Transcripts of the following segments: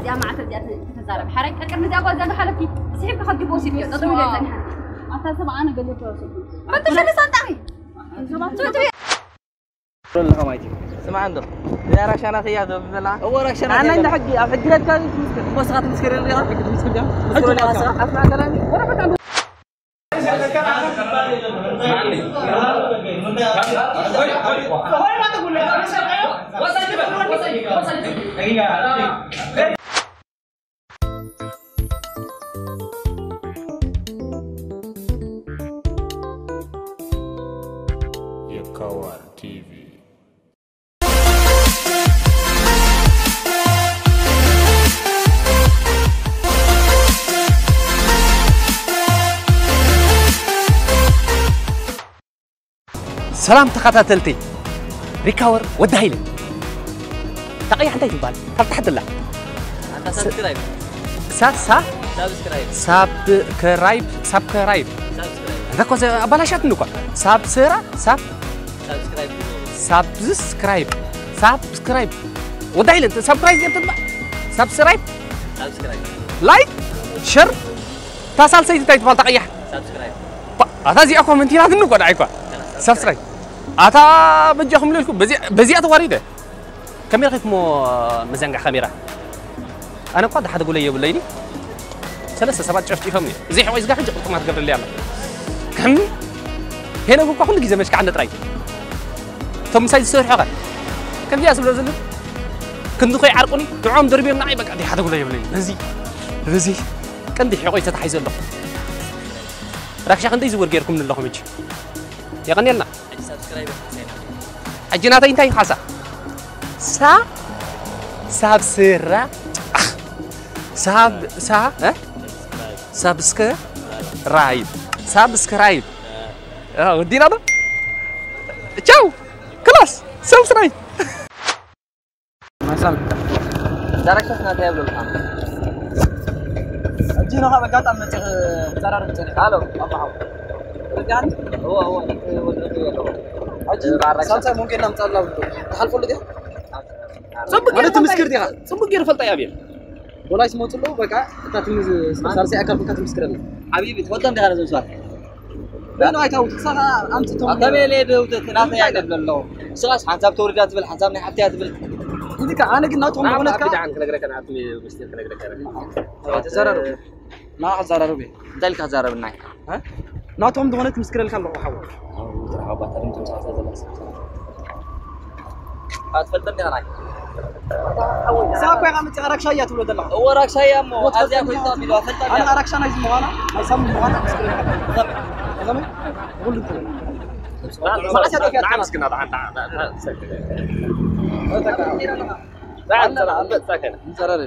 እዚኣ ማዕተብ እዚኣ ተ-፣ ተዛረብ። ሓራይ ቀቅድሚ እዚኣ ጓል እዛ ዝሓለፍኪ ስሒብካ ካብ ጅቦ ወሲድክዮ። ጠጠው ኢለ እዛ ንሓ-፣ ኣታ ሰብ ኣነ ገለ ተወሰድኩ። ፈትሽ ንሳንጣኺ። ትብትቢ። ኣለኻ ማይቲ። ስማዕ እንዶ። እዚኣ ራሻና ኸያ ዘብዘላ። እዎ ራሻና ኣነ ኸያ እንደ ዘብዘላ። ሕጊ፣ ኣብ ሕጊ ረድካ ትምስክር። እሞ ስኻ ትምስክር የለ ኢኻ? ሕጊ ትምስክር ዲኻ? ሕጊ ትምስክር ዲኻ? ኣፍ ማእከላይ። ወረቐት ኣሎ። የካዋር ቲቪ። ሰላም ተኸታተልቲ ሪካወር ወዲ ሃይለ። እታ ቀያሕ እንታይ ትበሃል? ካብ ታሕቲ ኣላ። ኣንታ ሳብስክራይብ። ሳ-፣ ሳ-፣ ሳብስክራይብ። ሳብክራይብ፣ ሳብክራይብ። ሳብስክራይብ። እዛ እኮ ዘ-፣ ኣባላሻትኒ እኮ። ሳብ ስራ፣ ሳብ-፣ ሳብስክራይብ። ሳብስክራይብ። ሳብስክራይብ። ወዲ ሃይለ፣ ሳብስክራይብ እያ ትበሃል። ሳብስክራይብ። ሳብስክራይብ። ላይክ፣ ሸር፣ እታ ሳልሰይቲ እንታይ ትበሃል? እታ ቀያሕ። ሳብስክራይብ። ባ-፣ ኣታ እዚኣ ኮመንት ኢላትኒ እኮ ንዓይ እኳ። ሳብስክራይብ። ኣታ በጃኹም ልልኩ፣ በዚ-፣ በዚኣ ተዋሪደ። ከመይ ረኺብኩሞ መዘንግዕ ካሜራ? ኣነ እኳ ደሓደ ጉለይ የብለይኒ። ሰለስተ ሰባት ጨፍጪፎምኒ። እዚ ሕቆይ ዝጋ ሕጂ ቅልጥማ ትገብርለይ ኣላ። ከም ሄኖክ እኳ ኩሉ ግዜ መሽካዕነ ጥራይ። እቶም ምሳይ ዝሰርሑ ኸ? ከምዚኣ ዝብሎ ዘሎ ክንዲ ኮይዓርቁኒ፣ ንዕኦም ደርብዮም ንዓይ በቃ ደሓደ ጉለይ የብለይኒ። ነዚ፣ ነዚ ቀንዲ ሕቆይ ተታሒዘ ኣለኹ። ራክሻ ክንደይ ዝውር ጌርኩም ኣለኹም ሕጂ? የቐንየልና። ሕጂ ሳብስክራይብ ሓሰይና። ሕጂ ናተይ እንታይ ይሓሳ? ሳ-፣ ሳብ ስራ-፣ ሳብ-፣ ሳ-፣ እ? ሳብስክራይብ። ሳብስክራይብ። እ፣ ወዲና ዶ? ቻው። ክላስ። ሳብስክራይብ። መሳል። ዳይሬክተር ናተይ ይብለልካ። ሕጂ ንኻ በጋጣም መጽእ ክዘራረብ ጸኒሕ። ሃሎ፣ ኣባሓው። ርግኣን? እዎ፣ እዎ፣ ነቲ ወዲ ርግእ ኣለዎ። ሕጂ ባረክ። ሳልሳይ ሞንጌላ ምጻላ ብሎ። ትሓልፈሉ ዲኻ? ጽቡቅ ማለት ገይሩ ትምስክር ፈልጣ ዲኻ? ጽቡቅ ገይሩ ፈልጣ እያ ቤል። ወላይስ መጹ ኣለዉ፣ በቃ፣ እታ ትምዝ-፣ ሳልሳይ ኣካል ኮንካ ትምስክረልና። ሓቢቢ፣ ትፈልጦም ዲኻ ነዞም ሰባት? በል ኣይታውት፣ ክሳኻ ኣምጽቶም። ኣብ ከመይ ኢለ ደውተት ናተይ ኣገድ ኣለዎ። ንስኻስ ሓንሳብ ተወሪዳ ትብል፣ ሓንሳብ ናይ ሓፍትያ ትብል። ኢልካ፣ ኣነ ግን ናቶም ንዓኻ ዝኾነትካ ኣብቲ ደሓን ክነግረካ፣ ንዓቲ ምስጢር ክነግረካ። ተዘራረቡ። ንዓኻ ተዘራረቡ። እንታይ ኢልካ ትዛረብናይ? እ? ናቶም ዝኾነ ትምስክረልካ ኣለኹ፣ ሓወይ። ኣው፣ ዝረኸባ ታሪም ትምሳሕ ዘላ ሰብ። ኣትፈልጥን ዲኻ ናይ? እዛ እኮ ኢኻ መፂኻ ራክሻ እያ ትብሎ ዘለኻ። እዎ፣ ራክሻ እያ እሞ፣ ወጥ ኣዝያ ፈልጠኛ ኮይንካ ወጥ ቢሉ፣ ኣፈልጣ ኣነ እያ። ራክሻ ናይዚ ምዃና፣ ናይ ሳሚ ምዃና ትምስክረልካ። ከመይ? ከመይ? ኩሉ እንትን። መዓስ እያ ጠፊኣትካ? ንዓ ምስኪና፣ ንዓ፣ ንዓ፣ ንዓ፣ ንዓ፣ ሰከነ። ንዓ፣ ንዓ፣ ንዓ፣ ሰከነ። ንጸረር።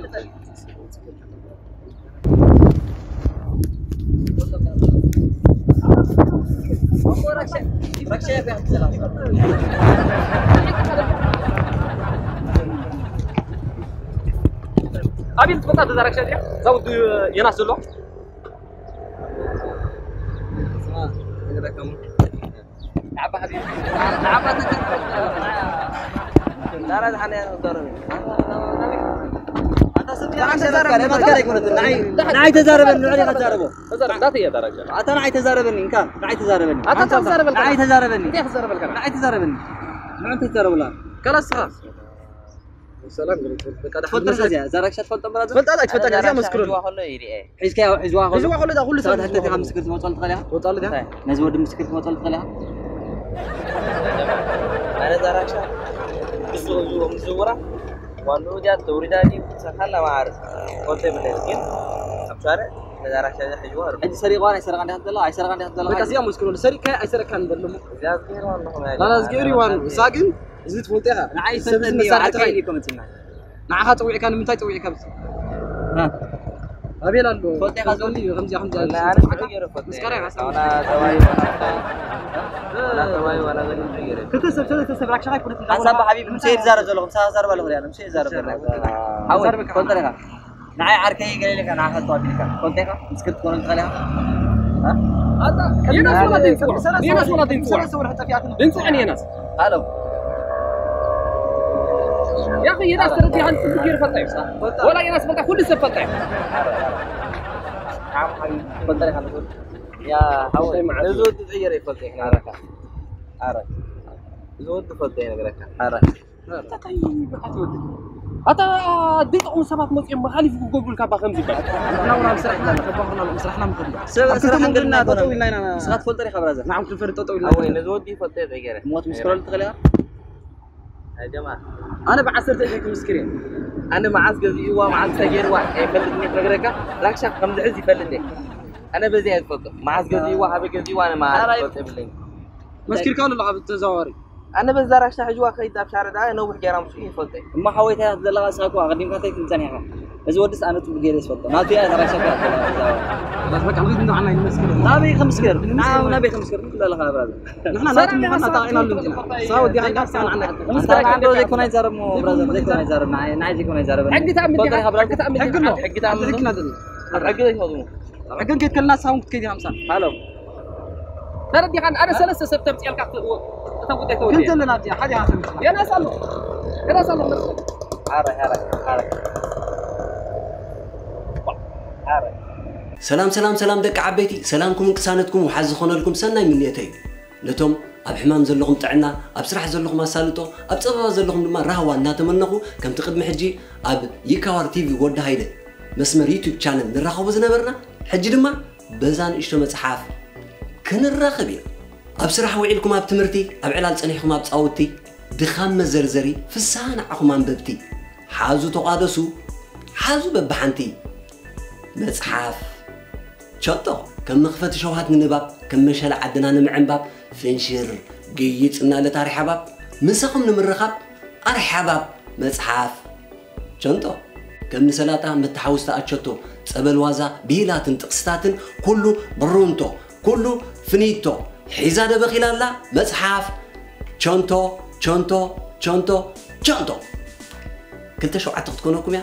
ኣቤል ትፈልጣ እዛ ራክሻ እዚኣ? እዛ ወዲ የናስ ዘሎ? ንዓባ ሓቢቢ። ንዓባ ተንከፍ። ዳራ ዝሓነ ያለው ዳራ። ኣታ ሰብ ንዓይ ተዛረበኒ፣ ንዓይ ተዛረበኒ፣ ንዕሊ ከዛረቦ። ተዛረብ፣ እንዳት እየ ዳራ ጀላ። ኣታ ንዓይ ተዛረበኒ፣ እንካ፣ ንዓይ ተዛረበኒ። ኣታ ኣንተ ተዛረበልካ። ንዓይ ተዛረበኒ። እንታይ ተዛረበልካ? ንዓይ ተዛረበኒ። ንዕንተ ተዛረብላ። ከላስ ስኻ። ሰላም ግሪክ። በቃ፣ ትፈልጦ ዲኻ እዚኣ? እዛ ራክሻ ትፈልጦ ብራዘር? ፈልጣ፣ ኣይትፈልጣ፣ እዛ እዛ ራክሻ መስክሩን። ሒዝዋ ከሎ ይርኤ። ሒዝካዮ፣ ሒዝዋ ከሎ? ሒዝዋ ከሎ፣ እዛ ኩሉ ሰብ ትፈልጦ። ሒዝዋ ከሎ። ምስክር ትመጽኦ ትኽእል ኢኻ? ትወጣሉ ዲኻ? እንታይ? ነዚ ወዲ ምስክር ትመጽኦ ትኽእል ኢኻ? ኣነ እዛ ራክሻ ምስ፣ ምስ ዝውራ፣ ዋንኡ እዚኣ ተውሪዳ ድዩ? ሰኻላ ማዓር። ኮንተ ብለስ ግን፣ ኣብ ሻርዕ ነዛ ራክሻ እዛ ሒዝዋ ኣርጉ። ሕጂ ሰሪቕዋ፣ ኣይሰረቓን ዲኻ ትብላ? ኣይሰረቓን ዲኻ ትብላ? በቃ፣ እዚኣ መስክሩን። ሰሪቕካ ኣይሰረቕካን በል እሞ። እዚኣ ዝገይርዋ ኣለኹም፣ እዛ ግን፣ እዚ ትፈልጦ ኢኻ። ንዓይ ሰብ እዚ ይፈልጠኒ እዩ፣ መሳርሒ ዓርከይ ጥራይ። እዩ እኮ መጺና። ንዓኻ ጸዊዕካ ንምንታይ ጸዊዕካ? እ? ኣቤል ኣሎ። ፈልጠ ኢኻ ከምዚ ከምዚ ከምዚ ወላ ኣነ ስዑ ገይረ ፈልጠ። ምስካራ ኢኻ። ዋላ ተባይ ዋላ እንታይ? ዋላ ተባይ ዋላ ገለ እንታይ ገይረ? ክልተ ሰብ፣ ክልተ ሰብ ራክሻ ኣይኮነትን። ሓንሳብ ሓቢብ ምስ እየ ዝዛረብ ዘለኹ፣ ምሳኻ ክዛረብ ኣለኹ ሪኣ፣ ምስ እየ ዝዛረብ ዘለኹ። ሓወይ፣ ዛረበካ። ፈልጠ ኢኻ። ንዓይ ዓርከይ ገለ ኢልካ፣ ንዓኻ ትዋብ ኢልካ። ፈልጠ ኢኻ? ምስክር ክትኮነ ትኽእል ኢኻ? እ? ኣታ፣ የናስ ወላ ደንጽዋ። የናስ ወላ ደንጽዋ። ሰለስተ ወርሒ ጠፊኣትና። ደንጽዋ የናስ። ሃሎ። يا أخي، يناس تردي عن كل كير فتاة. ولا يناس فتاة، كل سب فتاة. نعم، حبيبي. فتاة خلص. يا حول. أنت معك. نزود تغير فتاة. عرفت. عرفت. نزود فتاة، نقول لك. عرفت. أنت طيب، حتى ودي. أنت ديت أم سبعة موت يوم مخالف جوجل كابا خمسة بقى. نحن ولا مسرحنا، نحن ولا مسرحنا مخدم. سر-، سر-، سرحنا قلنا قلنا تطوي لنا. سرحت فلتر يا خبر هذا. نعم، كل فرد تطوي لنا. أول نزود دي فتاة تغير. موت مسكرة اللي تغليها. يا جماعة. أنا بعصر تأتيكم مسكرين. أنا معاذ قزيوا، معاذ سجيروا، إيه، فلتني في غريكا. لاكشا خمس عزي فلتني. أنا بزي أتفضل. معاذ قزيوا، حبي قزيوا، أنا معاذ. أنا فلت إبلين. مسكر كان الله حبي تزوري. أنا بزار أشتا حجوا خيط أبشار ده، أنا وبحكي رام شيء فلتي. ما حويت هذا الله ساكو، أقدم كاتي كنتاني ها. إذا ودس أنا تبغي لي فلت. ما في أنا رأي شكا. بس ما كان عندنا عنا المسكر. لا بي خمس كير. نعم، لا بي خمس كير. لا، لا، خلاص. نحن لا تم-، نحن طاعنا لهم جنا. ساو دي عندنا سان عنا. أنت عنده زي كنا يزرب مو، برازر، زي كنا يزرب، نعي، نعي زي كنا يزرب. حق تعمل، فكر حق تعمل. حق تعمل. حق تعمل. حق تعمل. حق تعمل. حق تعمل. حق تعمل. ترى دي كان أنا ثلاثة سبتمبر يلقى تو-، تو-، تو-، تو-، كنت لنا دي، حاجة عشان يا ناس الله. يا ناس الله. حارة، حارة، حارة. حارة. ሰላም፣ ሰላም፣ ሰላም ደቂ ዓበይቲ፣ ሰላምኩምን ቅሳነትኩም ውሓዝ ዝኾነልኩም ሰናይ ምንየተይ እዩ። ነቶም ኣብ ሕማም ዘለኹም ጥዕና፣ ኣብ ስራሕ ዘለኹም ኣሳልጦ፣ ኣብ ጸበባ ዘለኹም ድማ ራህዋ እናተመነኹ፣ ከምቲ ቅድሚ ሕጂ ኣብ ይካዋር ቲቪ ወዲ ሃይለ መስመር ዩቱብ ቻነል ንራኸቦ ዝነበርና፣ ሕጂ ድማ በዛ ንእሽቶ መጽሓፍ ክንራኸብ ኢና። ኣብ ስራሕ ውዒልኩም ኣብ ትምህርቲ፣ ኣብ ዕላል ጸኒሕኩም ኣብ ጻውቲ፣ ድኻም መዘርዘሪ፣ ፍስሃ ንዓኹም ኣንበብቲ። ሓዙ ተቋደሱ፣ ሓዙ በብሓንቲ። መጽሓፍ ቸጦ፣ ከም መኽፈቲ ሸውሃት ንንባብ፣ ከም መሸላ ዓድና ንምዕንባብ፣ ፍንሽር፣ ግይጽ እናለት ኣርሓባብ፣ ምሳኹም ንምርኻብ፣ ኣርሓባብ መጽሓፍ። ቸንቶ፣ ከም ንሰላጣ መተሓውስቲ ኣቸቶ፣ ጸበል ዋዛ፣ ብሂላትን ጥቕስታትን፣ ኩሉ ብሩንቶ፣ ኩሉ ፍኒቶ፣ ሒዛ ደበኺላ ኣላ መጽሓፍ። ቸንቶ፣ ቸንቶ፣ ቸንቶ፣ ቸንቶ። ክልተ ሸውዓተ ክትኮነኩም እያ፣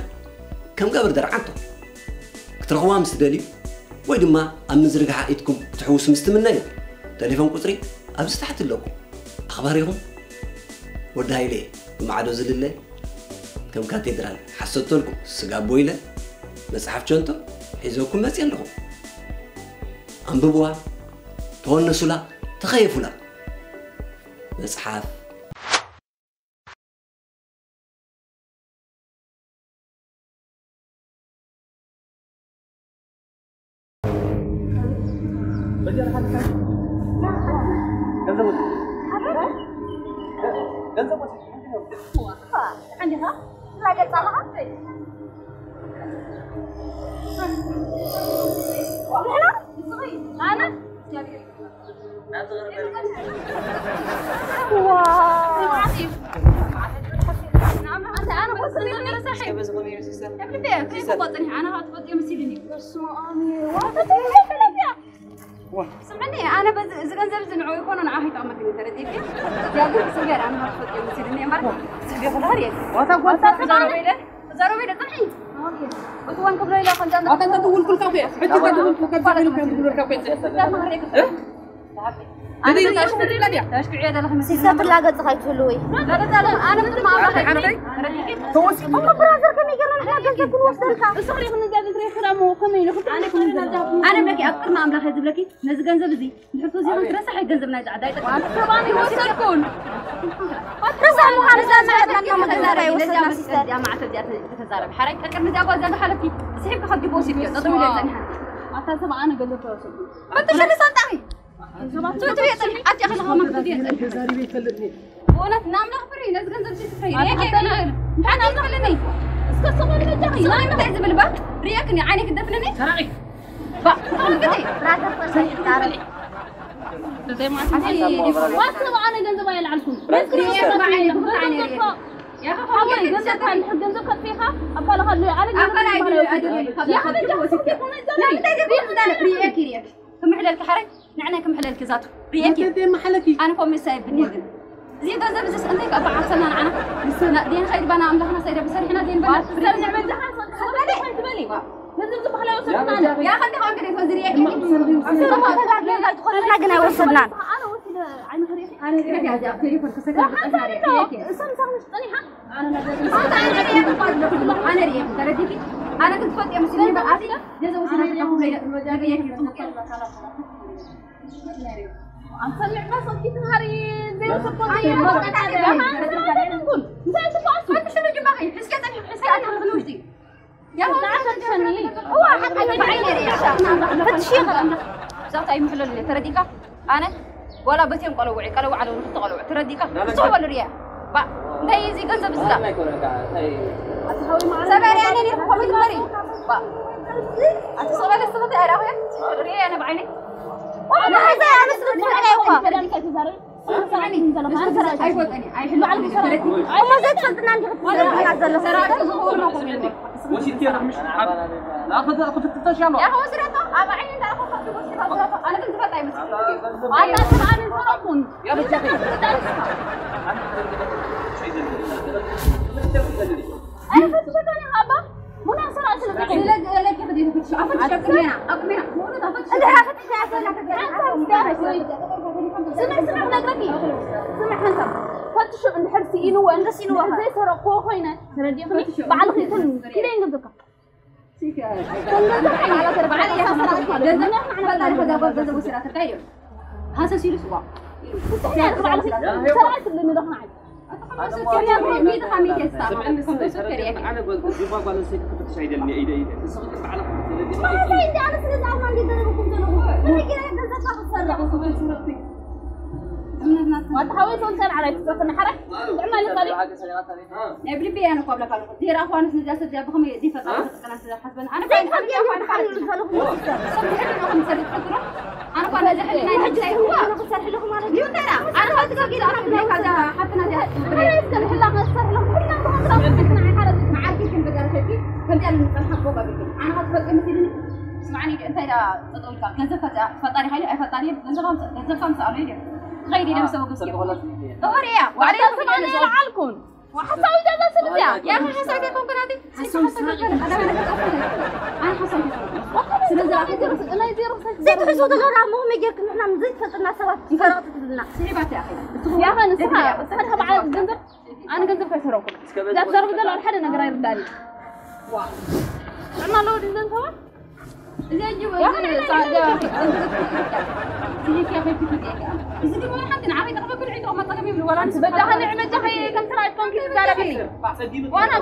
ከም ገብር ደርዓንቶ። ክትረኽብዋ ምስ ትደልዩ፣ ወይ ድማ ኣብ ምዝርግሓ ኢድኩም ክትሕውሱ ምስ ትምነዩ፣ ቴሌፎን ቁጽሪ ኣብዚ ታሕቲ ኣለኩም። ኣኽባሪኹም ወዲ ሃይለ ብማዕዶ ዝልለ፣ ከም ካቴድራል ሓሰተልኩም ስጋቦ ኢለ፣ መጽሓፍ ቸንቶ ሒዘኩም መጽየ ኣለኹ። ኣንብብዋ፣ ተወነሱላ፣ ተኸየፉላ። መጽሓፍ። ስምዕኒ፣ ኣነ በዚ፣ እዚ ገንዘብ እዚ ንዕኡ ይኮኖ፣ ንዓ ከይጠቕመክን ተረዲእኪ? ያ ግን ብስርገር ኣነ ሃብቲ ፈጢሩ መሲሉኒ እየ እምበር፣ ስርገር ኩሉ ርኤኪ። ዋታ ጓል ዋታ ተዛረበ ኢለ፣ ተዛረበ ኢለ፣ ጽንሒ። ኦኬ። እትዋን ክብሎ ኢለ ከምዛ ኣታ እንተ ትውል ኩልካ እኮ እየ። ሕጂ እታ ትውል ኩልካ እኮ እየ። እዛ ማህረይ ክፍል። እ? ኣነ ተሽክዕዮ ዘለኹ ሲስተር ትላገጽ ከይትህሉ ወይ? ኣነ ብትማ ኣባኸ ተወስ እሞ ብራዘር ከመይ ገይርና ንሕና ገንዘብ ክንወስደልካ? እሱ ሪኢኹ ንዛ ብዝሬ ክዳሞ ከመይ ኢሉ ክትብል ኣነ ብለኪ ኣብ ቅድሚ ኣምላኽ እየ ዝብለኪ ነዚ ገንዘብ እዚ ንሕቶ ዚኹን ትረሳሕ ገንዘብ ናይ ዛዕዳ ኣይጠቅም። ኣነ ሰብኣን ይወሰድኩን። ረሳሕ ምዃን እዛ መዓት ናብና ይወሰድና ሲስተር። እዚኣ መዓት እዚኣ ተዛረብ። ሓራይ ቀቅድሚ እዚኣ ጓል ዘላ ሓለፍቲ ስሒብካ ካብ ጅቦ ወሲድክዮ። ጠጠው ኢለ ጸኒሓ። ኣታ ሰብ ኣነ ገንዘብ ተወሰድኩ። ፈትሸኒ ሳንጣኺ። ብእውነት ንኣምላኽ ፍርሂ፣ ነዚ ገንዘብ እዚ ፍርሂ። ሪኤኪ ኣይኮነን። እንታይ ዝብል እባ? ሪኤክኒ፣ ዓይነይ ክደፍንኒ? ሰራቒ። ባ፣ ብጣዕሚ ግዲ። ዋት ሰብ ኣነ ገንዘብ ኣየልዓልኩን። ሪኤኪ፣ ብዓይነ፣ ብዓይነ ሪኤኪ። ሓወይ፣ ገንዘብ ካልእ፣ ገንዘብ ከጥፊእካ ኣብ ካልእ ካልእ ኣነ ኣብ ካልእ ኣይደልዮ፣ ኣይደልዮ። ያ፣ ካብ ያ፣ ወሲድካ። ያ፣ ንምንታይ ዘይኮነ ዝዛረብ? ሪኤኪ፣ ሪኤኪ። ክምሕለልኪ ሓረይ፣ ንዕናይ ክምሕለልኪ ዛቱ። ሪኤኪ። እንታይ መሓለኪ? ኣነ ኮ ምሳይ ብኒ ግን። እዚ ገንዘብ እዚ እንታይ ከ በዓል ሰና ንዓና? ንሰና ዴን ኸይድ ባና ኣምላኽና ሰይደ ብሰሪሕና ዴን ባና። ዋት ሰብ ንዕመልካ ሰው በለ። ትበሊ። ገንዘብ ዝበሃል ኣይወሰድናን። ያ ኸንዲ ኸንዲ ሪኤኪ። ተጋግና ኣይኮነና ግን ኣይወሰድናን። ኣነ ወሲደ ዓይነ ኸሪኤኪ። ኣነ ሪኤ እዚኣ ኣብ ቴሌፎን ክሰክር ብጣዕሚ ሪኤ። እሶም ሳምሽ ጸኒሓ። ኣነ ነገር ኣነ ሪኤ እኮ ኣለኹ። ኣነ ሪኤ ተረዲኪ? ኣነ ግን ትፈልጥ እየ መስለኒ። በቃ ኣቲ ገንዘብ ወሲዳ ተካፍሎ ይደ-፣ ነገር የኪ ጽቡቅ እየ። ኣንተ ልዕባ ሰኪት ሃሪ ዘይወሰድኩ ኣየ፣ ወቀጣ እንታይ ትባሱ? ፈትሽ ነው ጅማ ከይ እስከ ጠኒ እስከ ኣታ ብሉ ውሽጢ። ያ ፈትሽ ይኸ። ዛታ ይምሕለሉ ተረዲካ? ኣነ ዋላ በቲኦም ቀለውዒ ቀለውዓ ኣለዉ ንክልተ ቀለውዒ ተረዲካ? ብዙሕ በሉ ሪያ። ባ እንታይ እዚ ገንዘብ ዝዳ? ሰበሪ ኣነ ነርኩ ከምኡ ዝበሪ። ባ ኣቲ ሰበለ ስተኸተ ኣራኹ ሪያ ኣነ ብዓይነይ። ፈትሹ እንድሕር ስኢንዎ እንተስኢንዎ ዘይሰረቅክዎ ኮይነ ተረዲእኽኒ ባዕልኺ እተን ክንደይ ገንዘብካ? ናይ ብልቢ እያ እኮ ኣብለካ ኣለኹ። ዲራ እኳ ንስ ነዚኣ ሰብ እዚኣ ብኸመይ እየ ዘይፈጣሪ ክጥቀና ስለ ዝሓስበኒ። ኣነ እኳ ንሓደ እኳ ንሓደ ሰብ ብሕልሚ እኹም ሰሪሕ ትፍክሮ? ኣነ እኳ ነዚ ሕልናይ ንሕሳይ እዋ ክሰርሕ ኣለኹ ማለት እዩ። ይሁን ደራ፣ ኣነ እኳ ትጋጊ ኢለ ኣነ ብላይ ካዛ ሓፍትና እዚኣ ትብለይ። ኣነ እስከ ንሕላ ክሰርሕ ኣለኹ። ኩልና ብኸምራ ንዓርኪ ግን በዛ ረኸብኪ ከምዚኣ ንጸንሓ እኮ ጋቢኪ። ኣነ እኳ ትፈልቂ መሲልኒ። ስማዕኒ እንደ እንታይ ዳ ጠጠው ኢልካ? ገንዘብ ፈጣ-፣ ፈጣሪ ኃይል ኣይፈጣሪ ገንዘብ ኣምጽእ፣ ገንዘብ ከምጽእ ኣሎ ይደ። ትኸይድ ኢለ ምስ ሰበብ ገስኪ። ተወሪ እያ። ዋዕላ ስማዕኒ ይልዓልኩን። ሓሳዊ ጃዛ ስልዚያ። ያ ሓሳዊ ከይኮንኩ ናቲ። ሓሳዊ ሓሳዊ ከይኮንኩ። ኣነ ሓሳዊ ከይኮንኩ። ስለዚ ናይ ዜሮ ናይ ዜሮ ናይ ዜሮ ዘይትሕሱ ተጋዳሞ መጌርክ ንሕና ዘይትፈልጥና ሰባት ሰረቕቲ ትብልና። ስሒባት እያ። ያኸ ንስኻ፣ ንስኻ በዓል ገንዘብ፣ ኣነ ገንዘብ ከይሰረቕኩ። እዛ ትዛረብ ዘላ ሓደ ነገር ኣይርዳእኒ። ጥዕና ኣለዎ ድዩ ዘንተዋ? በጃኺ ንዕመጃኺ ከም ትራእት ኮንኪ ትዛረቢ። ዋና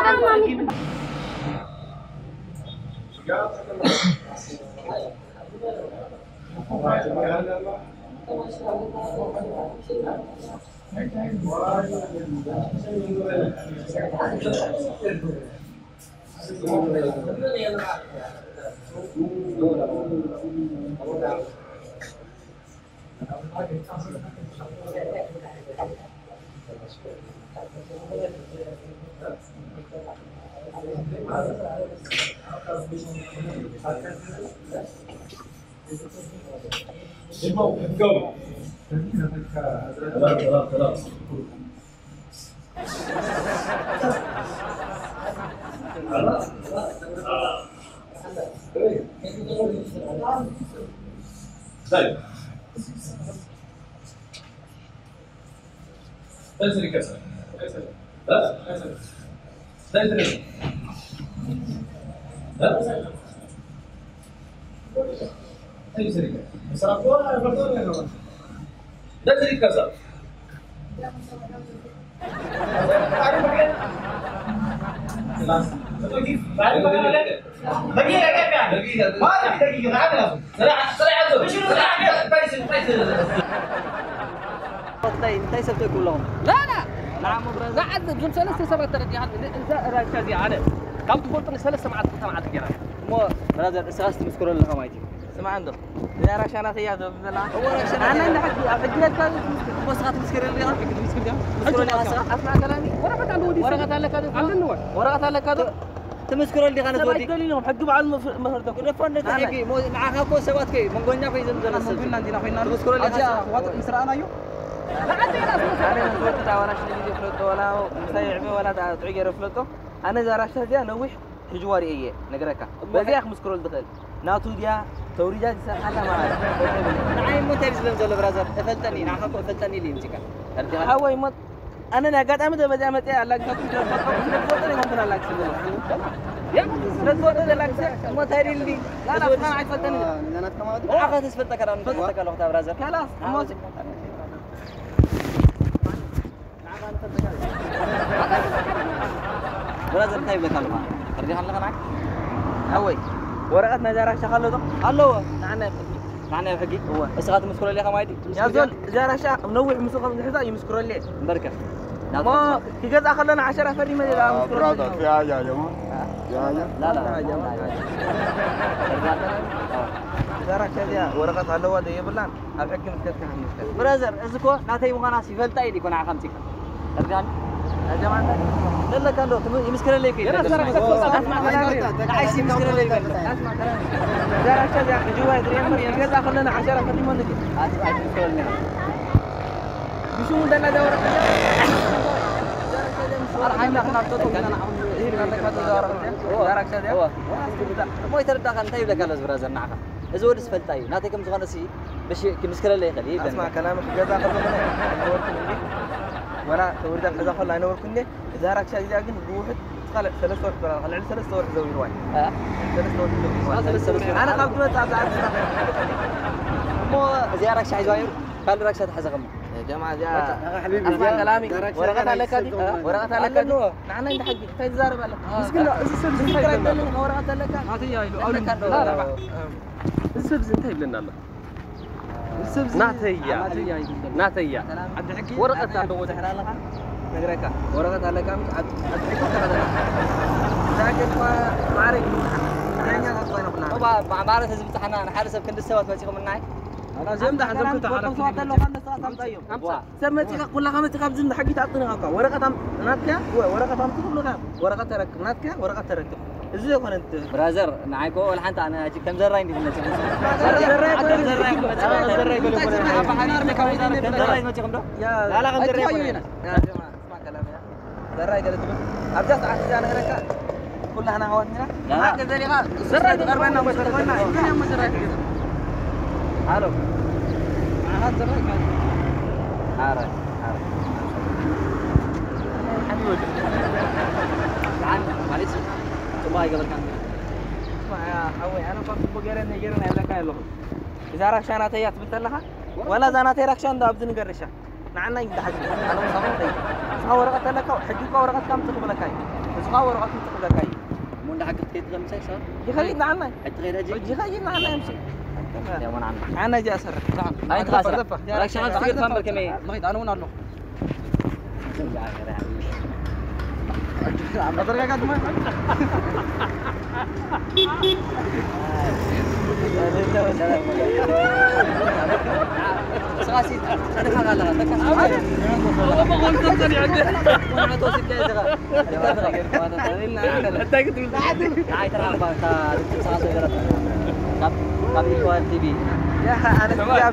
እንታይ፣ እንታይ ሰብ ትእክቡ ኣለኹም? ላ፣ ላ። ንዓሞ ብራዘር። ዝዓዝብ፣ እዞም ሰለስተ ሰባት ተረዲእካ፣ እዛ ራሻ እዚኣ ኣነ ካብ ትፈልጡኒ ሰለስተ መዓልቲ፣ ክልተ መዓልቲ ገይራ። እሞ ብራዘር፣ ንስኻስ ትምስክሮ ኣለኻ ማለት እዩ። ስማዕ እንዶ፣ እዛ ራሻ ናተይ እያ ትብል ዘላ። እወ፣ ራሻ ናተይ። ኣነ እንዳ ሕጂ፣ ኣብ ሕጂ ሄድካ ትምስክር። እሞ ንስኻ ትምስክር ኣለኻ? ሕጂ ትምስክር ዲኻ? ትምስክር ኣለኻ? ኣስማዕከላኒ? ወረቐት ኣለዎ ድዩ? ወረቐት ኣለካ ዶ? ኣለኒ ወ። ወረቐት ኣለካ ዶ? ትምስክረሉ ዲኻ ነቲ ወዲ? ደሊሎም ሕጊ በዓል መፍ-፣ መህርደኩም። ግደፎ ነቲ ሕጊ። ንዓኻ እኮ ሰባት ከይ መንጎኛ ከይ ዘምዘና ሰብ። መንጎኛ እንዲና ኮይና። ትምስክረሉ ዲኻ? ኣዚኣ ዋጥጥ ምስ ረኣናዮ። ኣነ ነቲ ወዲ ዳ ዋላ ሽለ ግዜ ፍለጦ፣ ዋላ ምሳይ ዕበ፣ ዋላ ዳ ጥዑይ ገይረ ፍለጦ። ኣነ እዛ ራሻ እዚኣ ነዊሕ ሕጂ ዋሪኤ እየ ነገረካ። በዚኣ ክምስክረሉ ዝኽእል። ናቱ ድያ? ተውሪጃ ዝሰርሓላ ማለት እዩ። ንዓይ እሞ እንታይ ዝብለን ዘሎ ብራዘር? እፈልጠኒ፣ ንዓኻ እኮ እፈልጠኒ ኢሉ ይምፅካ። ተረዲኻ? ሓወይ እሞ ኣነ ናይ ኣጋጣሚ ተበዚኣ መፅኣ ኣላግሳኩም ስለ ዝፈልጠኩም ስለ ዝፈልጠኒ ኣይኮንኩን ኣላግስ ዘለኹ። ስለ ዝፈልጠ ዘላግሰ እሞ እንታይ ድልኒ? ላላ ንዓይ ትፈልጠኒ። ንዓኻ ተስፈልጠካ ዳ ንፈልጠካ ኣለኹ እታ ብራዘር። ካላስ እሞ ብራዘር እንታይ ይብለካ ኣለኻ? ተረዲኻ ኣለኻ ንዓይ? ሓወይ ወረቐት ናይ ዛራሻ ኣሎ ዶ? ኣለዎ። ንዓና ይፈልጥ። ንዓና ኣብ ሕጊ? እወ። እስኻ ትምስክረሉ ኢኻ ማለት ድዩ? ያዞን ዛራሻ ነዊሕ ምስኡ ከም ዝሕዛ ይምስክረሉ እየ። እምበርከ? እሞ ክገዛ ከለና ዓሸራ ፈሪመ ሌላ ምስክረሉ brother, እየ። Yeah, yeah, yeah, man. Yeah, yeah. لا، لا، لا، لا. ዛራሻ እዚኣ ወረቐት ኣለዋ ዶ የብላን? ኣብ ሕጊ ምስ ከድካ ከም ዝከድ። ብራዘር፣ እዚ እኮ ናተይ ምዃናስ ይፈልጣ ኢሉ እኮ ንዓኻ ኣምጺእካ። ተረዲኻኒ? ናይ ጀማዓ እንታይ? ዘለካ እንዶ፣ ትም-፣ ይምስክረለይ እኮ ይበል። ኣስማ፣ ኣስማ፣ ኣስማ፣ ንዓይሲ ይምስክረለይ ይበል። ኣስማ፣ ዛራሻ እዚኣ ሕጂ ዋይ ድሬን መን ገዛ ከለና ዓሸራ ፈሪመ ንግ። ኣስ-፣ ኣይትምስክረለይ። ብሽሙ እንደላ ዛወረ። ኣርሓና ክናብ ተጠው ኢልና ንዓኹም ይህልና ኣለካ ተዛወረ። ዛራሻ እዚኣ። እሞ ይተረዳኻ፣ እንታይ ይብለካ ኣሎ እዚ ብራዘር ንዓኻ? እዚ ወዲ ዝፈልጣ እዩ። ናተይ ከም ዝኾነ ሲ ብሽ-፣ ክምስክረለይ ይኽእል እዩ ይብለኒ። ኣስማ፣ ከላሚ ክገዛ ከለኹ ናይ ኣይነበርኩን እንዴ? ወላ ተወሊዳ ክገዛ ከሎ ኣይነበርኩን እንዴ? እዛ ራክሻ እዚኣ ግን ብውሕድ እስኻ ለ-፣ ሰለስተ ወርሒ ትበላ ኣለኻ። ልዕሊ ሰለስተ ወርሒ ዘዊርዋ እዩ። እ? ሰለስተ ወርሒ ዘዊርዋ። ሰለስተ ወርሒ። ኣነ ካብ ዝመጽእ ኣብዛ ዓዲ ስራሕ እሞ እዚኣ ራክሻ ሒዝዋ ነይሩ? ካልእ ራክሻ ተሓዘ ከሞ? ጀማ፣ እዚኣ ኣስማ፣ ከላሚ ወረቐት ኣለካ ድዩ? ወረቐት ኣለካ ድዩ? ኣለዎ። ንዓና እንደ ሓቂ እንታይ ትዛረብ ኣለኻ? ምስግና፣ እዚ ሰብ እዚ እንታይ ይብለና ኣሎ? ወረቐት ኣለካ? ናተይ እያ ኢሉ ኣለካ ኣለዎ። ዶ? እዚ ሰብ እዚ እንታይ ይብለና ኣሎ? እዚ ሰብ እዚ ናተይ እያ። ናተይ እያ ይብለና። ናተይ እያ። ዓዲ ሕጊ ወረቐት ኣለዎ። ትሕር ኣለኻ? ነግረካ። ወረቐት ኣለካ? ኣብ፣ ኣብ ሕጊ ተኸተላ። እዛ ገጽ ማዕረ እዩ። ንዓኛ ተኾይና ኩላ። ባ-፣ ባ-፣ ማለት ህዝቢ ጻሕና ንሓደ ሰብ ክንዲ ሰባት መጺኹም እናይ? ኣላ፣ እዚኦም ደሓን ዘምክታ ሰላም ዓራት ሰባት ኣለዉ፣ ካብ ሰባት ኣምጻዮም። ኣምጻ። ዋ። ሰብ መጺኻ፣ ኩላኻ መጺኻ፣ ኣብዚ እንዳ ሕጊ ትኣጥንኻ እኳ። ወረቐት ኣም-፣ ናትካ፣ ወ-፣ ወረቐት ኣምጽእ ክብሉኻ። ወረቐት ተረክብ፣ ናትካ፣ ወረቐት ተረክብ። እዚ ዘይኮነ እንት-፣ ብራዘር፣ ንዓይ እኮ ወላ ሓንቲ ኣነ ሕጂ ከም ዘራይ እንዲኹም መጺኹም። ዘራይ፣ ዘራይ፣ ከም ዘራይ መጺኹም። ዘራይ፣ ዘራይ፣ ዘራይ፣ ዘራይ፣ ከም ዘራይ መጺኹም ዶ? ያ፣ ላላ፣ ከም ዘራይ ኣይትሓዩ ኣይኮነን። ኢና። ያ፣ ጀማ። ስማ ከላም እያ። ዘራይ ገለ ትብል። ኣብዛ ሰዓት እዚኣ ነገረካ ኩላህና ኣሕዋት ኢና። ያ። ሓቂ ዘሪኻ፣ ዘራይ ዝቐርበና ትብል። መሸርኮና፣ ይብን እሞ ዘራይ ትብል። ሃሎ። ኣሓት ዘራይ ካል። ኣረ፣ ኣረ። ሓኒ ወዲ። ደሓን ማለት እዩ። ጽቡቕ ኣይገበርካን። ስማ፣ ያ፣ ሓወይ፣ ኣነ እኳ ጽቡቕ ገይረ፣ ነይገይረ ናይ ብለካ ኣለኹ። እዛ ራክሻ ናተይ እያ ትብል ተለኻ፣ ዋላ እዛ ናተይ ራክሻ እንዶ ኣብዚ ንገርሻ። ንዓናይ እንዳ ሕጊ፣ ኣነ ምሳኹም ከይድ። ንስኻ ወረቐት ኣለካ፣ ሕጊ እኳ ወረቐት ከም ትኽብለካ እዩ። ንስኻ ወረቐት ትኽብለካ እዩ። እሞ እንዳ ሕጊ ክትከይድ ትኽእል ምሳይ፣ ሰር? ይኸይድ ንዓናይ። ሕጂ ትኸይድ ሕጂ? ሕጂ ይኸይድ ንዓናይ፣ ኣምሲ። ያው ንዓና። ንዓናይ እዚኣ ሰርሕ። ኣይ፣ ትኻ ስራሕ። ራክሻ ክትስገር ታምበር ከመይ? ንኸይድ፣ ኣነ እውን ኣለኹ።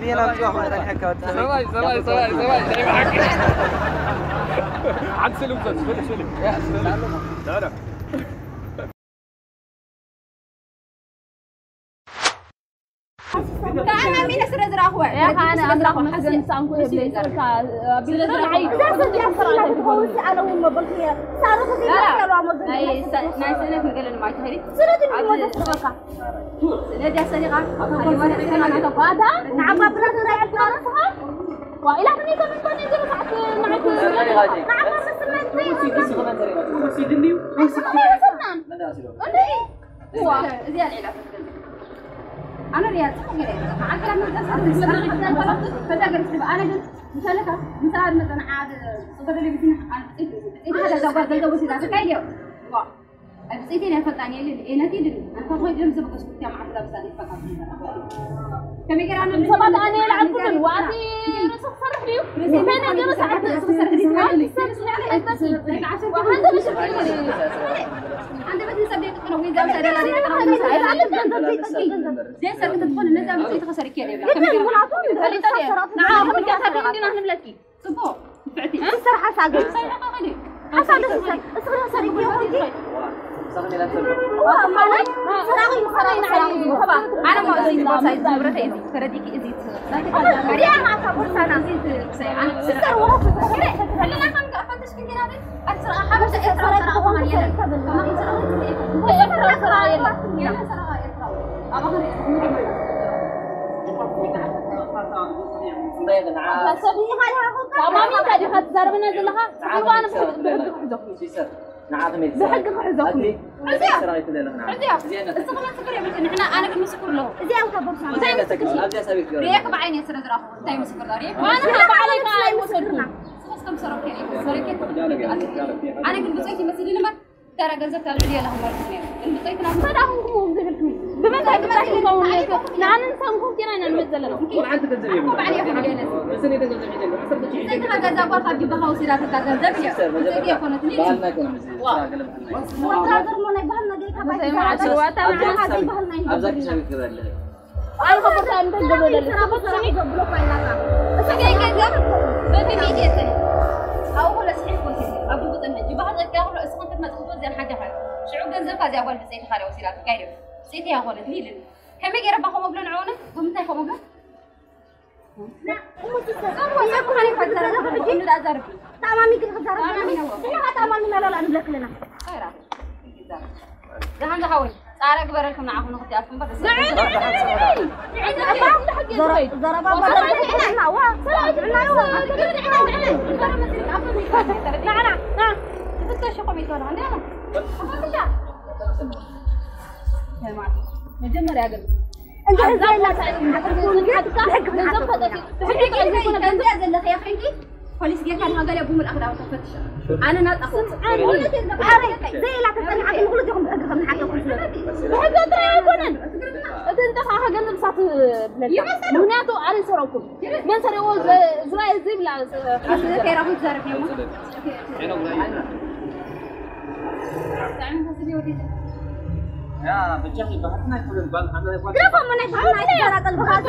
ሰባይ፣ ሰባይ፣ ሰባይ፣ ሰባይ፣ ናይ ብሓቂ። ሓንቲ ስእሊ ውሰድ፣ ስእሊ፣ ስእሊ። ያ፣ ስእሊ። ላ፣ ላ። ከኣ ኣሚነ ስለ ዝረኣኽወ፣ ያ፣ ከኣ ኣነ ስለ ኣምላኽ ዝረኣኽወ፣ መስገን ሓሲብ፣ ሳንኩ ምስኡ የብለይ፣ ይዛረብ። ካ-፣ ኣብ ስለ ቤት ዝረኣኽወ፣ ንዓይ እዛ ሰብ እዚኣ ስራሕ ስእላት ትኸውን። ትኸውን፣ ኣነ እውን መበልኩ እየ። ሳሮን ላ፣ ላ። ክትይዛ ያለዋ መበል ናይ እየ። ሰ-፣ ናይ ስእለት መገለኒ ማይ ትኸዲ። ስእለት ኣብ እንዲሞ ዘስረቐካ። ስለዚ ኣሰሪቓ፣ ኣብ ሓደ ወረ ሰላም ኣተኳ። ኣታ ንዓባ ብላ ተዛይዕልካ ንስኻ? ዋ፣ ኢላትኒ ተመንታኒ ዝረሳዕት ንዓይ ትዘረጋ። ንዓባ መስመት ዘይብላ። እንታይ ይሰማን? እንዴ? ዋ፣ እዚኣ ልዕላ ትፈልጥ። ኣነ ሪያ ጽቡቕ ገይረ። ዓቅላ መርዳሳ ተዛገር ስለ ኣነ ግን ምሳለካ ምሳል መጠን ዓድ ጽቡቕ ቴሌቪዥን ዓድ ጽቡቕ። ጽቡቕ ገንዘብ ወሲዳ ተካይዮ። ዋ። ኣብ ጽይቴን ኣይፈልጣን የለን፣ ኤነቲ ድን፣ ኣንታ ኾይ ድም ዝብቅስ ኩትያ ማዕብላ ብሳል ይፈቃ። ከመይ ገይራ ን-፣ ሰባት ኣነ የልዓልኩምን፣ ዋዕቲ ርእሱ ክሰርሕ ድዩ? እንታይ ነገር ሰዓት ርእሱ ክሰርሕ ድዩ? ዋዕቲ ሰብ ስለ ኣነ ኣይታስብ። ዋዕቲ ሰብ ስለ ኣነ ኣይታስብ። ኣንተ በት ንሰብ ዘይትጥሎ ወይ ዛብ ሰደላ ዘይትጥሎ ወይ ዛብ ሰደላ ዘይትጥሎ። ዘይሰርሕ ተትኾን ነዛ መጽይት ኸሰርክ የለ ይብላ። ከመይ ገይራ? ንዓ ኹም ዲያ ሰሪሕ እንዲና ንብለኪ። ጽቡቕ፣ ንፍዕቲ። ዝስራሕ ሓሳብ ግን። እንታይ ኢኻ ኸዲ? ሓሳብ ደስ ይብል። እስኺ ሰሪሕዮ ኸዲ። ኣነ ማለት ሰራቂ ሰራቂ ሰራቂ ዝወሃባ ኣነ ማለት እዚ ቦርሳ እዚ ንብረተይ እዚ ተረዲኪ እዚ ሪኣ ማታ ቦርሳና እዚ ትሰይ ኣነ ሰራቂ ወሃባ ከለና ከም ተፈተሽ ክንገና ኣስራ ሓሙሽተ ኤርትራ ሰራቂ ወሃባ የለን። ኤርትራ ሰራቂ የለን። ኣባህሪ ተማሚ እንታይ ዲኻ ትዛረበና ዘለኻ? ጽሑፍ ኣነ ብሕጊ ክሕዘኩም። ብሕጊ ክሕዘኩም። እዚኣ፣ እዚኣ፣ እዚ ከማን ስክር የብልክን። ንሕና፣ ኣነ ግን ምስክር ኣለኹ። እዚኣ እታ ቦርሳ። እንታይ ምስክር? ሪኤክ ብዓይነይ ስለ ዝረኣኹ፣ እንታይ ምስክር ዶ ሪኤክ? ኣነ ባዕለይ ከዓ ኣይወሰድኩን። ንስኽስ ከም ሰረብኪ ሪኤክ፣ ሰረብኪ ትኽክል ኣለኪ። ኣነ ግን ብጾይኪ መሲልኒ እምበር፣ ተራ ገንዘብ ካብ ልዕሊ የላ ክመልስ ነይሩ። ግን ብጾይክና መን ኣኹምኩም ዝብልኩም? ብመን ብመን ብመን ክኸውን ነይሩ? ንዓንን ሳምኩም ጌና ኢና ንመጽእ ዘለና። ቆልዓ እንተ ገንዘብ የብሉን። ባዕል የብሉን። ብሰለይ ገንዘብ የለን። ዓሰርተ ሺሕ ብዘይካ ገዛ እኳ ካብ ጅባኻ ወሲዳትካ ገንዘብ እያ። ብዘይካ የኮነትኒ። ባህልና ኣይኮነን እዚ ስራ ገለ ምኽንያት። ወታደር ሞ ናይ ባህልና ጌርካ ባይ ትዛረብ። ኣዛ ክሳብ ይግበረልህ። ኣልኮ ቦታ እንተ ገብረለልህ። ስራሕ ክሰርሕ ይገብሎ እኳ ኢላታ። እሱ ገይ ገንዘብ በብሚእቲ የጸኒ። ኣብኡ ኩለ ስሒት ኮንሲ። ኣብ ግቡጥን ሕጂ ባህል ዘጋኽሎ እስኹም ክትመጽእ ክትወዝያን ሓጃኻ። ሽዑ ገንዘብካ እዚኣ ጓል ብጸይትኻ ዶ ወሲዳትካ ኢሉ። ብጸይቲ እያ ኮነት ኢልኒ። ከመይ ገይረ ባኾም እብሎ ንዕኡ ነ? ብምንታይ ከምኡ እብሎ? ተኣማሚንኪ ንኽዛረብ ንሕና ተኣማሚና ላላ ንብለክ ኣለና። ደሓን ዝሓወይ ጻዕረ ግበረልኩም ንዓኹም ንኽትኣትኩም በር ዘረባ መጀመርያ ግን ፖሊስ ጌርካ ድኻ ገለ ብምልኣኽ ዳው ተፈትሸ ኣነ ናጻ ኮንኩ። ዘይላ ተጸኒሓ ግን ኩሉ ዲኹም ብሕጊ ከም ንሓተኩም ስለ ብሕጊ ጥራይ ኣይኮነን። እቲ እንተ ኸዓ ገንዘብ ሳት ብለካ ይመስሉ። ምኽንያቱ ኣነ ሰረኩም መን ሰሪዎ ዝራይ ዝብላ ከይራኹ ይዛረብ የማ። ያ በጃኺ ባህልና ኣይኮነን ባል ሓና ይባል። ግረፎም ናይ ባህልና ኣይትዘራጠል ብኻቱ።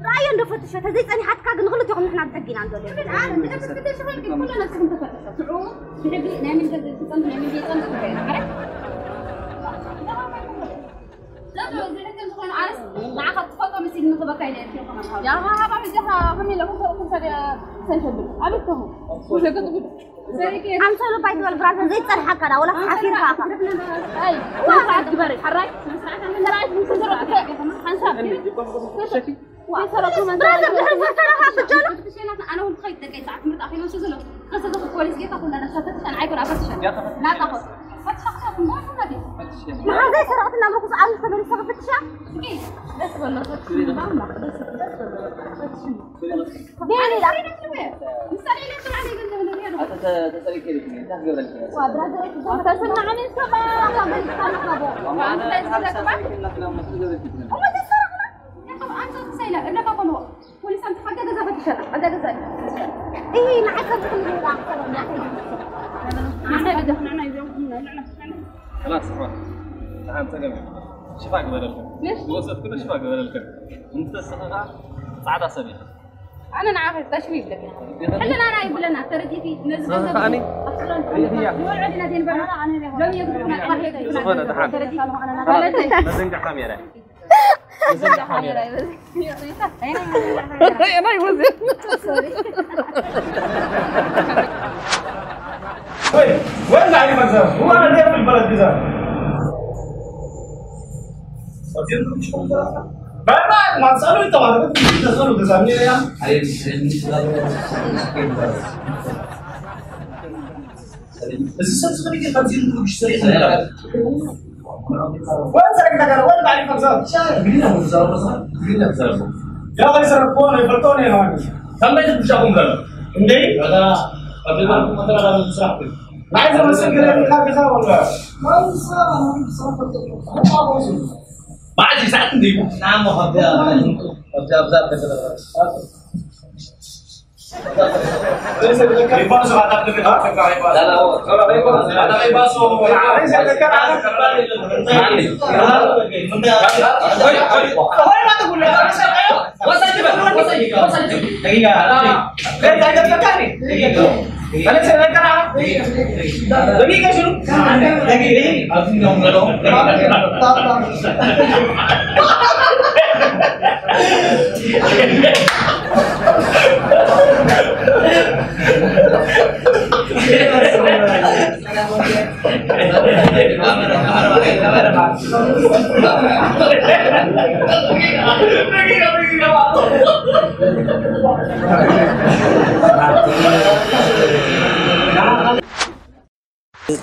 ረኣዮ እንዶ ፈትሾ፣ ተዘይጸኒሓትካ ግን ንኽልቴኹም ንሕና ብሕጊ ኢና ንደልዮ። ኣነ ብሕጊ ክትፈትሽ ኮይንኪ፣ ኩሉ ነብስኽም ተፈትሾ። ሽዑ ብሕጊ ናይ ምን ገንዘብ ትጸንት፣ ናይ ምን ዘይጸንት ትበይና። ኣረ? ዘብሎ እዚ ሕክም ዝኾነ ኣነስ ንዓኻ ትፈጦ መሲልኒ ክበካ ኢለ እየ። ያሃ፣ ሃባ ብጃኻ ከመይ ኢለ ክሰርኩም ሰደ ሰንተብል። ኣበትኹም። ዘገጽ ጉድ። ኣምሰሉ ባይ ትበል ብራዘር፣ ዘይጸንሓካ ዳ፣ ወላ ሓፊርካ ኢኻ። ኣይ፣ ስነ ስርዓት ግበሪ። ሓራይ፣ ስነ ስርዓት ኣነ፣ ስርዓት፣ ስነ ስርዓት፣ ሓንሳብ። ዋ፣ ብራዘር፣ ድሕሪ ፈተና ካብ ብጀሎ። ኣነ እውን ክኸይድ ደቀይ፣ ሰዓት ምርጥ ኣኺሎም ስለ ዘሎ፣ ከሰተ ፖሊስ ጌታ ኩላ ነሳ ፈትሻን ኣይኮን ኣፈትሻን። ናታ ኾ። ፈትሻ ክሳብ ክንደይ ፈትሻ? መሓዘይ ሰረቕትና ምርኩስ ኣብ ተመሊሰ ክፍትሻ? እስኪ፣ ደስ በሎ፣ ፈትሽ። ደስ በሎ፣ ፈትሽ። خلاص، روح. تعال، سلام. شفاك بدلكم. ليش؟ وصلت كل شفاك بدلكم. انت السخة ጻዕዳ ሰብ ኢኻ። ኣነ ንዓኺ ተሽሚ ይብለካ። ሕልናና ይብለና፣ ተረዲእኪ? ነዚ ገንዘብ ኣነ ኣስራን ይወልዑ ዲና ዘይንበላ። ሎሚ የግብሩና፣ ኣነ ዝኾነ ደሓን። ተረዲእኪ? ማለተይ። መዘንጋ ካሜራ። መዘንጋ ካሜራ። ናይ ወዘን። ሶሪ። وين؟ وين قاعد يفكر؟ هو أنا داير في البلد كذا. ما، ما، ما تسألوا أنت، ما تسألوا، تسألوا، تسألني يا. بس السبت خليك خمسين قروش سريع. وين سرقت أنا؟ وين بعد خمسة؟ شايف؟ قلنا متزوج، قلنا متزوج. يا أخي سرقوني، يفلتوني يا أخي. كم بيت بشاكم ذا؟ عندي؟ هذا، قبل ما كنت أنا بسرقك. عايز أمسك كده من خلفي ولا؟ ما يصير، ما يصير. ما عاد يساعدني. نعم، وهذا، هذا، هذا، هذا. لا، لا، هو. هذا غيباص وهو عارف. وسجل، وسجل، وسجل. هي.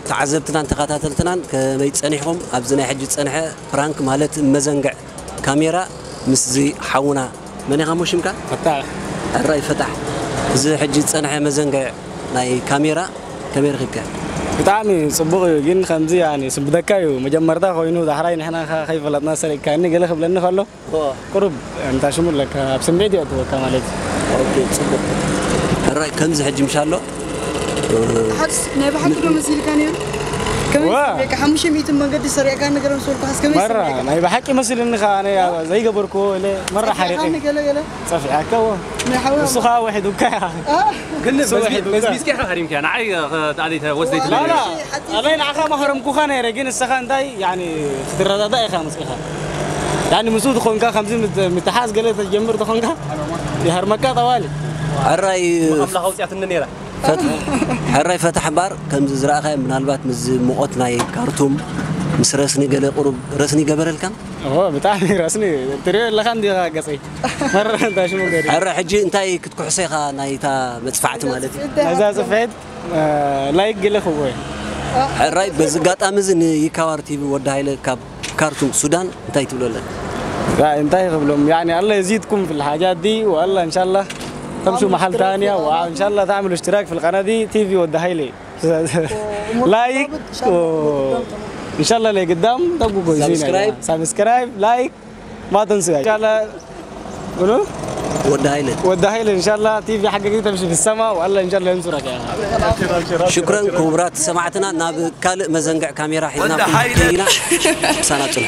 ተዓዘብትናን ተኸታተልትናን ከመይ ጸኒሕኩም? ኣብዚ ናይ ሕጂ ዝጸንሐ ፕራንክ ማለት መዘንግዕ ካሜራ ምስዚ ሓውና መን ኢኻ እሞ ሽምካ? ፈታሕ። ሕራይ ፈታሕ። እዚ ሕጂ ዝጸንሐ መዘንግዕ ናይ ካሜራ ከመይ ረኺብካ? ብጣዕሚ ጽቡቕ እዩ፣ ግን ከምዚ ያኒ ስብደካ እዩ። መጀመርታ ኮይኑ ዳሕራይ ንሕና ከ-፣ ከይፈለጥና ሰሪቅካኒ ገለ ክብለኒ ከሎ፣ እዎ። ቁሩብ እንታ ሽሙ ኣለካ፣ ኣብ ስምዒት የእትወካ ማለት እዩ። ኦኬ፣ ጽቡቕ። ሕራይ ከምዚ ሕጂ ምሽ ኣሎ? ሓስ ናይ ብሓቂ ዶ መሲልካ ነይሩ? ከመይ ዋ። ስምዒካ? ሓሙሽተ ሚእቲ መንገዲ ሰሪዕካ ነገር ምስ በልኩ ሓስ ከመይ መራ፣ ስምዒካ? ናይ ብሓቂ መሲልኒ ኸኣ፣ ኣነ ኣብ ዘይገበርኩዎ ኢለ መራ ሓሪቐ። ጸፊዕካኒ ገለ ገለ? ጸፊዓካ፣ እዎ። ናይ ሓወይ ንሱ ኸኣ ውሒዱካ። ኣ? ግን ንሱ በዝቢ-፣ ውሒዱካ። በዝቢዝካ ኢኻ ሃሪምካያ። ንዓይ፣ እ፣ ዳኣለይ ተ-፣ ወስደይ ዋ፣ ትብለኒ። ላ፣ ላ፣ ኣነ ንዓኻ ማህረምኩኻ ነይረ፣ ግን ንስኻ እንታይ፣ ያኒ፣ ክትረዳዳእ ኢኻ መጺእኻ። ያኒ፣ ምስኡ ትኾንካ፣ ከምዚ ምት-፣ ምትሓዝ ገለ ተጀምር ተኾንካ፣ ይሃርመካ ጠዋሊ። ሕራይ ኣምላኽ ኣውጽኣትኒ ነይራ። ፈት-፣ ሕራይ ፈታሕ እምበኣር፣ ከምዚ ዝረኣኻዮ፣ ምናልባት ምስዚ ሙቐት ናይ ካርቱም፣ ምስ ረስኒ ገለ ቁሩብ ረስኒ ይገበረልካ? እዎ፣ ብጣዕሚ ረስኒ። ትሪኦ ኣለኻ እንዲኻ ገጸይ። መረ እንታይ ሽሙ ገሪ? ሕራይ ሕጂ እንታይ ክትኩሕሶ ኢኻ ናይታ መጽፋዕቲ ማለት እዩ? ነዛ ጽፍዒት፣ እ፣ ላይክ ገለ ክብዎ እየ። ሕራይ በዚ ኣጋጣሚ እዚ ንይካዋር ቲቪ ወዲ ሃይለ ካብ ካርቱም ሱዳን እንታይ ትብሎ ኣለካ? ያ፣ እንታይ ክብሎም? ያኒ ኣላህ የዚድኩም ፊል ሓጃት ዲ፣ ወኣላህ እንሻላህ ተምሹ መሓል ታንያ፣ ወእንሻላህ ተዕምሉ እሽትራክ ፊል ቀና ዲ፣ ቲቪ ወዲ ሃይለ። ላይክ፣ ወ-፣ እንሻላህ ለይ ግዳም ተጉጎ ዚና። ሳብስክራይብ። ሳብስክራይብ፣ ላይክ፣ ما تنسوا. إن شاء الله. منو؟ ወዲ ሃይለ። ወዲ ሃይለ፣ إن شاء الله ቲቪ ሓቂ ተምሺ في السماء، والله إن شاء الله ينصرك يا أخي. ሽክረን ክቡራት ሰማዕትና፣ ናብ ካልእ መዘንግዕ ካሜራ ሒዝናኩም ወዲ ሃይለ። ኢና። ምሳና ጽንሑ።